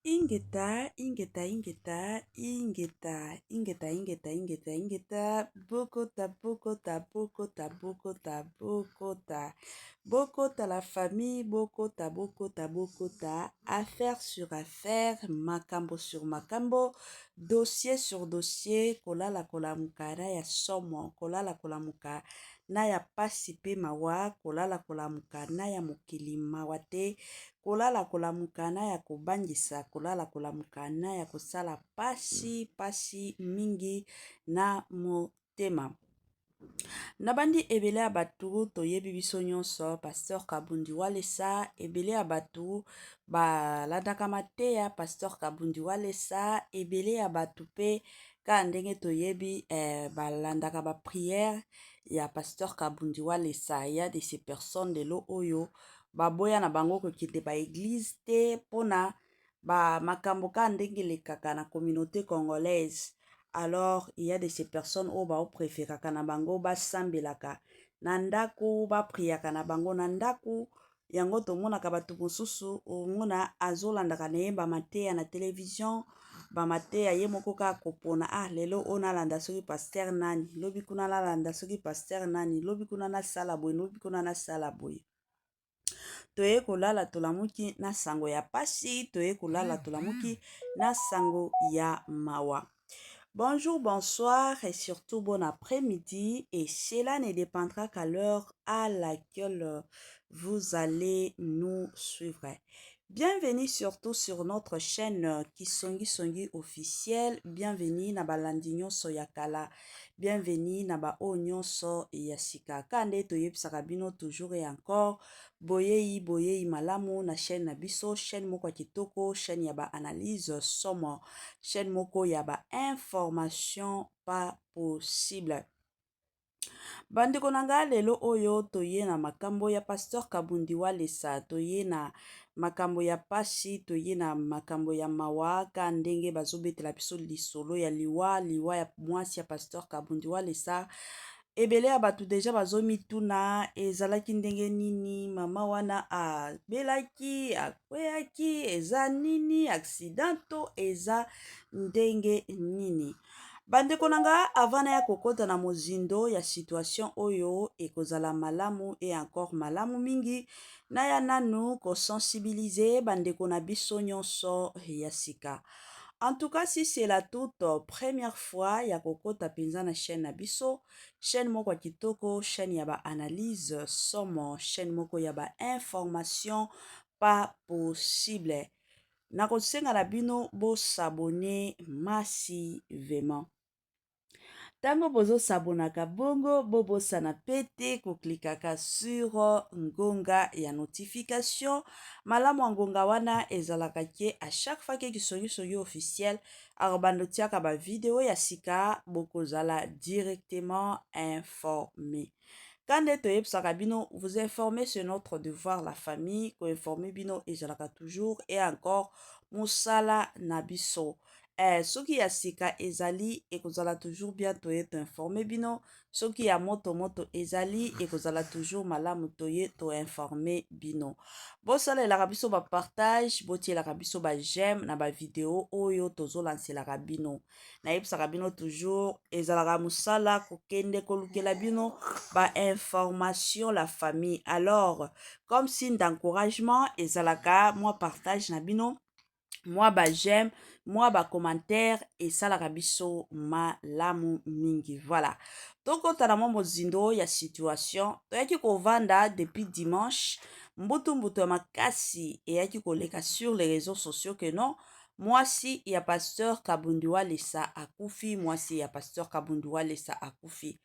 Ingeta, ingeta, ingeta, ingeta, ingeta, ingeta, ingeta, ingeta, bokota, bokota, bokota, bokota, bokota, bokota la famille, bokota, bokota, bokota, affaire sur affaire, makambo sur makambo, dossier sur dossier, kolala kolamuka na ya somo, kolala kolamuka na ya pasi pe mawa, kolala kolamuka na ya mokili mawa te, kolala kolamuka na ya kobangisa, kolala kolamuka na ya kosala pasi pasi mingi na motema. Nabandi ebele ya bato toyebi biso nyonso pasteur Kabundi Walesa, ebele ya bato balandaka mateya pasteur Kabundi Walesa, ebele ya bato mpe kaka ndenge toyebi balandaka ba prière ya pasteur Kabundi Walesa. Ya de ces personnes lelo oyo baboya na bango kokende ba église te mpona ba makambo kaka ndenge elekaka na communauté congolaise. Alors il y a de ces personnes oyo baopréféraka na bango basambelaka na ndako, bapriaka na bango na ndako. Yango tomonaka bato mosusu, omona azolandaka na ye bamateya na télévision, bamateya ye moko kaka kopona: ah, lelo oyo nalanda soki pasteur nani, lobi kuna nalanda soki pasteur nani, lobi kuna nasala boye, lobi kuna nasala boye. Toye kolala, tolamuki na sango ya pasi, toye kolala, tolamuki na sango ya mawa. Bonjour, bonsoir et surtout bon après-midi, et cela ne dépendra qu'à l'heure à laquelle vous allez nous suivre. Bienvenue surtout sur notre chaîne Kisongi Songi officiel. Bienvenue na balandi nyonso ya kala. Bienvenue na ba oyo nyonso ya sika. Kande toyebisaka bino toujours et encore, boyei boyei malamu na chaîne na biso, chaîne moko ya kitoko, chaîne ya ba analyse somo, chaîne moko ya ba information pas possible. Bandeko na ngai, lelo oyo toye na makambo ya pasteur Kabundi Walesa, toye na makambo ya pasi, toye na makambo ya mawa, ka ndenge bazobetela biso lisolo ya liwa, liwa ya mwasi ya pasteur Kabundi Walesa. Ebele ya bato déjà bazomituna ezalaki ndenge nini, mama wana abelaki, akweyaki, eza nini, accident to eza ndenge nini? Bandeko na nga, avant na ya kokɔta na mozindo ya situation oyo, ekozala malamu et encore malamu mingi naya nanu kosensibiliser bandeko na biso nyonso ya sika. En tout cas, si c'est la toute première fois ya kokɔta mpenza na chaîne na biso, chaîne moko ya kitoko, chaîne ya baanalyse somo, chaîne moko ya bainformation pas possible, nakosenga na bino bos'abonner massivement. Ntango bozos'abonnaka bongo, bobosana pe te koklikaka sur ngonga ya notification. Malamu ya ngonga wana ezalaka ke à chaque fois ke Kisongisongi officiel akobanda otiaka bavideo ya sika, bokozala directement informé. Ka nde toyebisaka bino, vous informer, c'est notre devoir, la famille. Koinformer bino ezalaka toujours et encore mosala na biso. Soki ya sika ezali, ekozala toujours bien toye toinformer bino. Soki ya moto moto ezali, ekozala toujours malamu toye toinformer bino. Bosalelaka biso bapartage, botielaka biso baj'aime na bavideo oyo tozolanselaka bino. Nayebisaka bino toujours, ezalaka mosala kokende kolukela bino bainformation, la famille. Alors, comme signe d'encouragement, ezalaka mwa partage na bino, mwa baj'aime, mwa bacommentaire, esalaka biso malamu mingi. Voilà, tokɔta na mwa mozindo ya situation. Toyaki kovanda depuis dimanche, mbutu-mbutu ya makasi eyaki koleka sur les réseaux sociaux que non, mwasi ya pasteur Kabundi Walesa akufi, mwasi ya pasteur Kabundi Walesa akufi.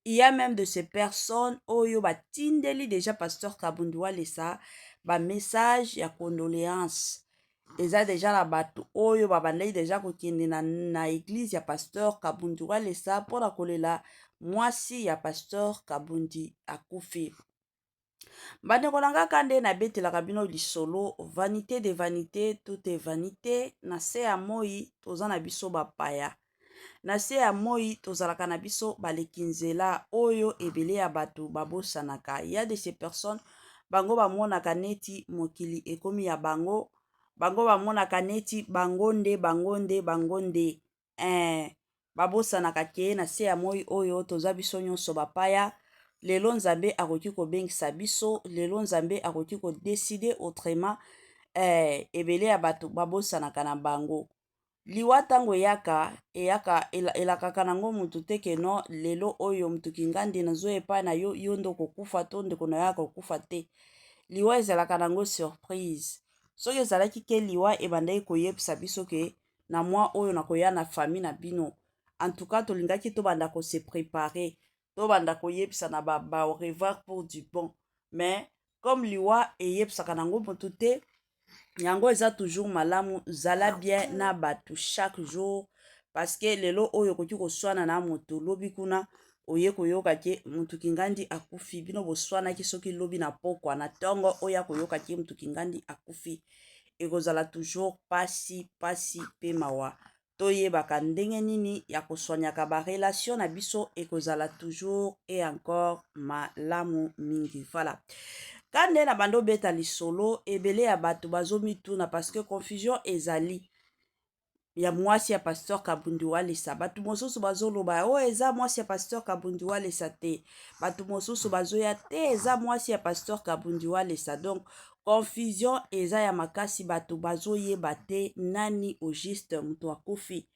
Il y a même de ces personnes oyo batindeli déjà pasteur Kabundi Walesa bamessage ya condoléance. Eza déjà na bato oyo babandaki déjà kokende na église ya pasteur Kabundi Walesa mpona kolela mwasi ya pasteur Kabundi akufi. Bandeko na nga, ka nde nabetelaka bino lisolo, vanité de vanité, tout est vanité. Na se ya moi toza na biso bapaya, na se ya moi tozalaka na biso baleki nzela. Oyo ebele ya bato babosanaka, ya de ces personnes, bango bamonaka neti mokili ekomi ya bango. Bango bamonaka neti bango nde, bango nde, bango nde. Babosanaka ke na se ya moi oyo toza biso nyonso bapaya. Lelo Nzambe akoki kobengisa biso, lelo Nzambe akoki kodécider autrement. Ebele ya bato babosanaka na bango. Liwa ntango eyaka, eyaka elakaka nango mutu te ke non, lelo oyo mutu kingandi nazoya epai na yo, yo nde okokufa to ndeko na yo akokufa te. Liwa ezalaka nango surprise. Soki ezalaki ke liwa ebandaki koyebisa biso ke na mwa oyo nakoya na famille na bino, en tout cas tolingaki tobanda kose préparer, tobanda koyebisa na ba au revoir pour du bon. Mais comme liwa eyebisaka nango motu te, yango eza toujours malamu zala bien na bato chaque jour, parce que lelo oyo okoki koswana na moto, lobi kuna oye koyoka ke motu kingandi akufi. Bino boswanaki soki lobi na pokwa, na ntongo oyo akoyoka ke motu kingandi akufi, ekozala toujours pasi pasi mpe mawa. Toyebaka ndenge nini ya koswanyaka barelation na biso, ekozala toujours et encore malamu mingi. Voilà, ka nde na bando obeta lisolo, ebele ya bato bazomituna parce que confusion ezali ya mwasi ya pasteur Kabundi Walesa. Bato mosusu bazoloba oyo eza mwasi ya pasteur Kabundi Walesa te, bato mosusu bazoya te, eza mwasi ya pasteur Kabundi Walesa. Donc confusion eza ya makasi, bato bazoyeba te nani au juste moto akufi.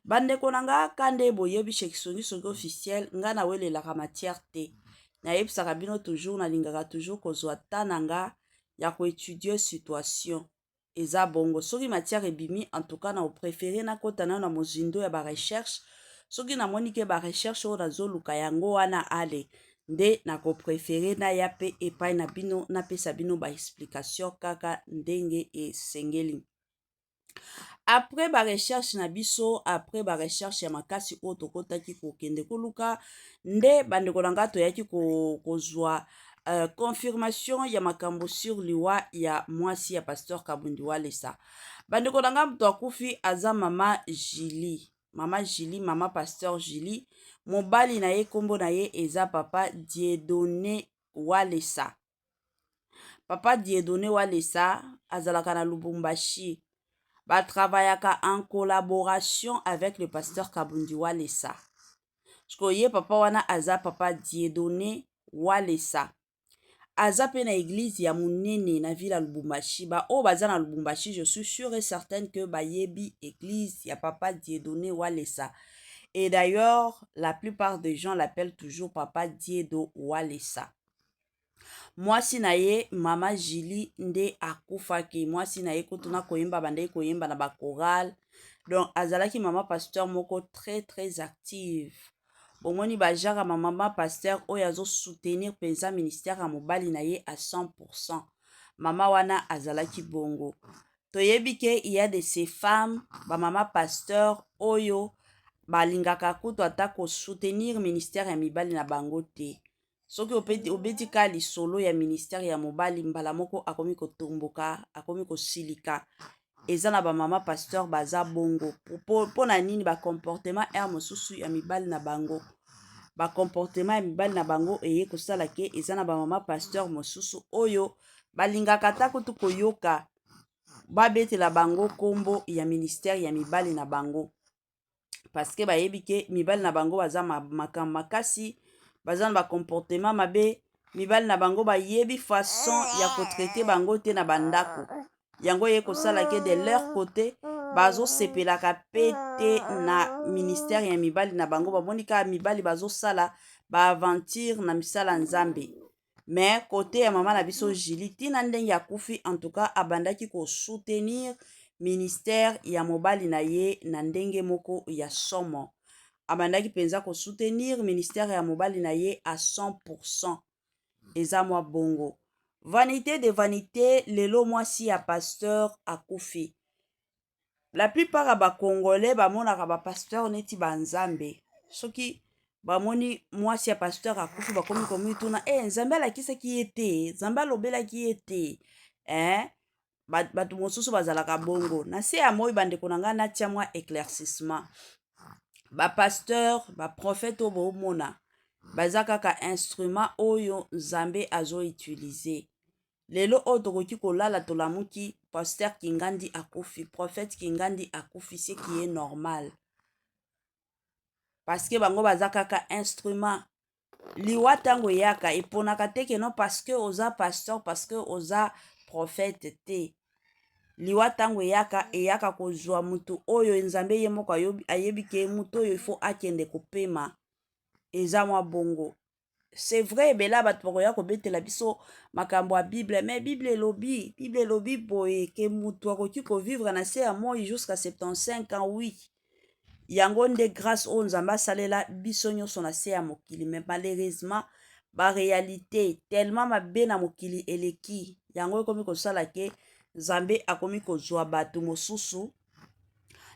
Bandeko na nga, ka nde boyebi chez Songisongi Officiel, nga nawelelaka matière te. Nayebisaka bino toujours, nalingaka toujours kozwa ta na nga ya koétudier situation. Eza bongo, soki matière ebimi, en tout cas na opréférer nakɔta nano na mozindo ya barecherche. Soki namoni ke barecherche oyo nazoluka yango wana, ale nde nakopréférer naya mpe epai na bino, napesa bino baexplication kaka ndenge esengeli. Après barecherche na biso, après barecherche ya makasi oyo tokɔtaki kokende koluka nde, bandeko na nga, toyaki kozwa confirmation ya makambo sur liwa ya mwasi ya pasteur Kabundi Walesa. Bandeko na nga, moto akufi aza mama Julie, mama Julie, mama pasteur Julie. Mobali na ye, nkombo na ye eza papa Dieudonné Walesa. Papa Dieudonné Walesa azalaka na Lubumbashi, batravaillaka en collaboration avec le pasteur Kabundi Walesa. Sikoyo ye papa wana aza papa Dieudonné Walesa, aza mpe na église ya monene na ville ya Lubumbashi. Baoyo baza na Lubumbashi, je suis sûre et certaine que bayebi église ya papa Dieudonné Walesa. Et d'ailleurs, la plupart des gens l'appellent toujours papa Diedo Walesa. Mwasi na ye, mama Julie, nde akufaki. Mwasi na ye kutu na koyemba, bandaki koyemba na bachorale. Donc azalaki mama pasteur moko très très active. Bomoni bajara mama pasteur oyo azosoutenir mpenza ministère ya mobali na ye à 100. Mama wana azalaki bongo. Toyebi ke il y a de ces femmes, bamama pasteur oyo balingaka kutu ata kosoutenir ministère ya mibali na bango te. Soki obeti ka lisolo ya ministère ya mobali, mbala moko akomi kotomboka, akomi kosilika. Eza na bamama pasteur baza bongo. Mpo na nini? Bacomportement aire mosusu ya mibali na bango, bacomportement ya mibali na bango eye kosala ke eza na bamama pasteur mosusu oyo balingaka ata kutu koyoka babetela bango nkombo ya ministère ya mibali na bango, parce que bayebi ke mibali na bango baza makambo makasi, baza na bacomportement mabe. Mibali na bango bayebi façon ya kotraiter bango te na bandako. Yango ye kosala ke de leur côté bazosepelaka mpe te na ministère ya mibali na bango. Bamoni kaka mibali bazosala baaventure na misala Nzambe. Mais côté ya mama na biso Julie, ntina ndenge akufi, en tout cas abandaki kosoutenir ministère ya mobali na ye na ndenge moko ya somo. Abandaki mpenza kosoutenir ministère ya mobali na ye à 100. Eza mwa bongo, vanité de vanité. Lelo mwasi ya pasteur akufi. La plupart ya bacongolais bamonaka bapasteur neti banzambe. Soki bamoni mwasi ya pasteur akufi, bakomi komituna: e Nzambe alakisaki ye te? Nzambe alobelaki ye te, eh? Bato mosusu bazalaka bongo na se ya moi. Bandeko na ngai, natia mwa éclaircissement. Bapasteur, baprophète oyo boomona, baza kaka instrument oyo Nzambe azoutiliser. Lelo oyo tokoki kolala, tolamuki, Pasteur Kingandi akufi, prophète Kingandi akufi, ce qui est normal, parce que bango baza kaka instrument. Liwa ntango eyaka, eponaka te que non, parce que oza pasteur, parce que oza prophète te. Liwa ntango eyaka, eyaka kozwa motu oyo Nzambe ye moko ayebi ke motu oyo ifo akende kopema. Eza mwa bongo. C'est vrai, ebele ya bato bakoya kobetela biso makambo ya Bible, mais Bible elobi, Bible elobi boye ke motu akoki kovivre na se ya moi jusqu'à 75 ans. Oui, yango nde grâce oyo Nzambe asalela biso nyonso na se ya mokili. Mais malheureusement, baréalité tellement mabe na mokili eleki, yango ekomi kosala ke Nzambe akomi kozwa bato mosusu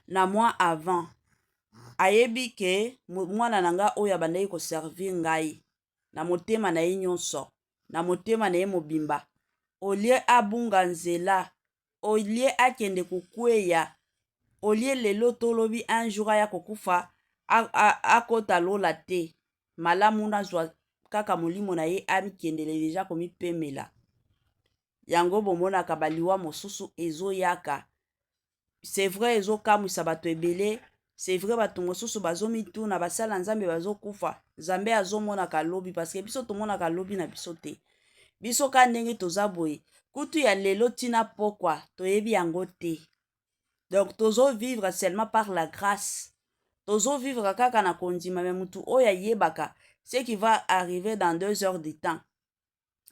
na mwa avant. Ayebi ke mwana na nga oyo abandaki koservir ngai na motema na ye nyonso, na motema na ye mobimba, au lieu abunga nzela, au lieu akende kokweya, au lieu lelo tolobi un jour aya kokufa, akota lola te, malamu nazwa kaka molimo na ye, amikendele déjà komipemela. Yango bomonaka baliwa mosusu ezoyaka. C'est vrai, ezokamwisa bato ebele. C'est vrai, bato mosusu bazomituna: basala Nzambe bazokufa, Nzambe azomonaka lobi? Parce que biso tomonaka lobi na biso te. Biso ka ndenge toza boye, kutu ya lelo ntina pokwa toyebi yango te. Donc tozovivre seulement par la grâce, tozovivre kaka na kondima. Mais mutu oyo ayebaka ce qui va arriver dans 2 heures de temps,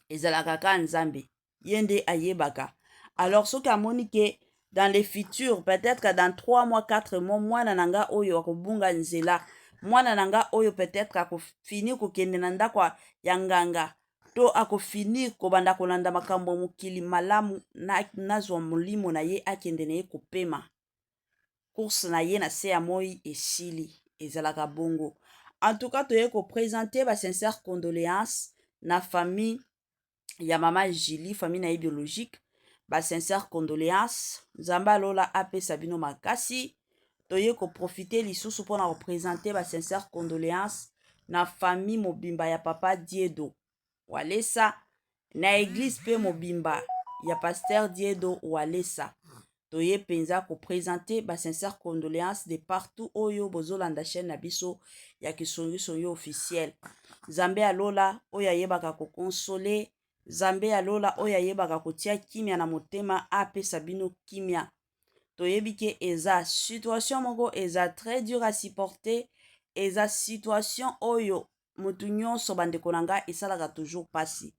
ezalaka kaka Nzambe, ye nde ayebaka. Alors soki amoni ke dans le futur, peut-être dans 3 mois, 4 mois, mwana na nga oyo akobunga nzela, mwana na nga oyo peut-être akofinir kokende na ndako ya nganga to akofinir kobanda kolanda makambo ya mokili, malamu nazwa molimo na ye, akende na ye kopema, course na ye na se ya moi esili. Ezalaka bongo. En tout cas, toye koprésenter basincère condoléance na famille ya mama Julie, famille na ye biologique. Basincère condoléance, Nzambe alola apesa bino makasi. Toye koprofiter lisusu mpona koprésenter basincère condoléance na famille mobimba ya papa Diedo Walesa, na église mpe mobimba ya pasteur Diedo Walesa. Toye mpenza koprésenter basincère condoléance de partout oyo bozolanda chaîne na biso ya Kisongisongi officiel. Nzambe alola oyo ayebaka koconsoler, Nzambe alola oyo ayebaka kotia kimia na motema, apesa bino kimia. Toyebi ke eza situation moko eza très dur à supporter. Eza situation oyo motu nyonso, bandeko na ngai, esalaka toujours mpasi.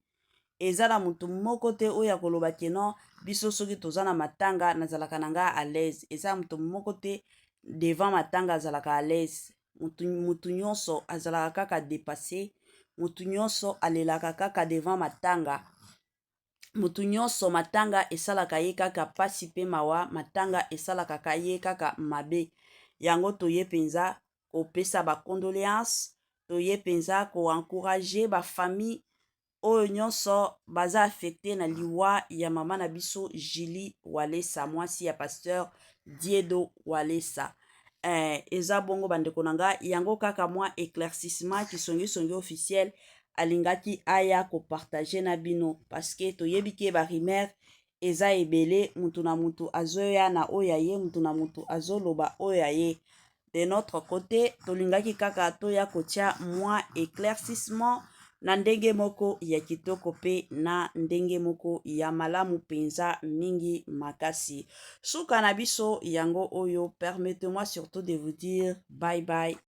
Eza na motu moko te oyo akoloba ke non, biso soki toza na matanga, nazalaka na ngai à l'aise. Eza motu moko te devant matanga azalaka à l'aise. Mutu nyonso azalaka kaka dépassé, motu nyonso alelaka kaka devant matanga, motu nyonso matanga esalaka ye kaka pasi mpe mawa, matanga esalaka ye kaka mabe. Yango toye mpenza kopesa bacondoléance, toye mpenza koencourager bafamille oyo nyonso baza affecté na liwa ya mama na biso Julie Walesa, mwasi ya pasteur Diedo Walesa. Eza bongo, bandeko na ngai. Yango kaka mwa éclaircissement Kisongisongi officiel alingaki aya kopartager na bino, parce que toyebi ke barumeur eza ebele, mutu na mutu azoya na oyo ya ye, mutu na mutu azoloba oyo ya ye. De notre côté, tolingaki kaka toya kotia mwa éclaircissement na ndenge moko ya kitoko mpe na ndenge moko ya malamu mpenza mingi makasi. Suka na biso yango oyo. Permettez-moi surtout de vous dire bye bye.